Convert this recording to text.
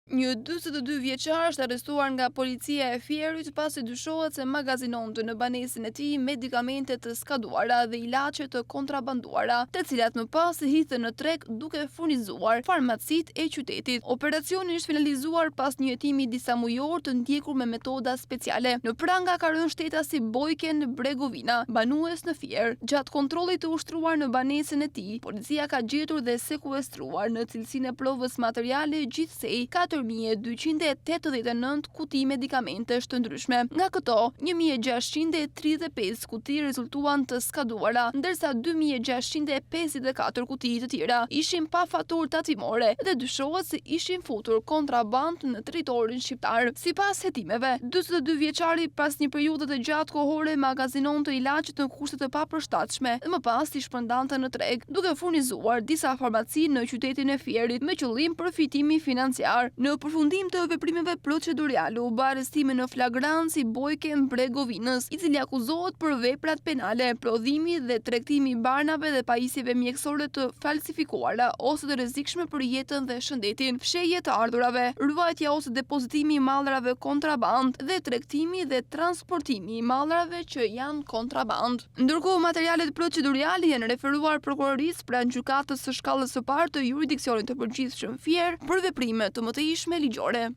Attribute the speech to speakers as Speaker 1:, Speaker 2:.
Speaker 1: Një 42 vjeçar është arrestuar nga policia e Fierit pasi dyshohet se magazinonte në banesën e tij medikamente të skaduara dhe ilaçe të kontrabanduara, të cilat më pas i hidhte në treg duke furnizuar farmacitë e qytetit. Operacioni është finalizuar pas një hetimi disamujor të ndjekur me metoda speciale. Në pranga ka rënë shtetasi Bojken Bregovina, banues në Fier. Gjatë kontrollit të ushtruar në banesën e tij, policia ka gjetur dhe sekuestruar në cilësinë e provës materiale gjithsej 4289 kuti medikamentesh të ndryshme. Nga këto, 1635 kuti rezultuan të skaduara, ndërsa 2654 kuti të tjera ishin pa faturë tatimore dhe dyshohet se ishin futur kontrabandë në territorin shqiptar. Sipas hetimeve, 42 vjeçari pas një periudhe të gjatë kohore magazinonte ilaçet në kushte të papërshtatshme dhe më pas i shpërndante në treg, duke furnizuar disa farmaci në qytetin e Fierit me qëllim përfitimi financiar. Në përfundim të veprimeve proceduriale u bë arrestimi në flagrancë i Bojken Bregovinës, i cili akuzohet për veprat penale, prodhimi dhe tregtimi i barnave dhe pajisjeve mjekësore të falsifikuara ose të rrezikshme për jetën dhe shëndetin, fshehje të ardhurave, ruajtja ose depozitimi i mallrave kontrabandë dhe tregtimi dhe transportimi i mallrave që janë kontrabandë. Ndërkohë, materialet proceduriale janë referuar prokurorisë pranë Gjykatës së Shkallës së Parë të Juridiksionit të Përgjithshëm Fier për veprime të mëtejshme ligjore.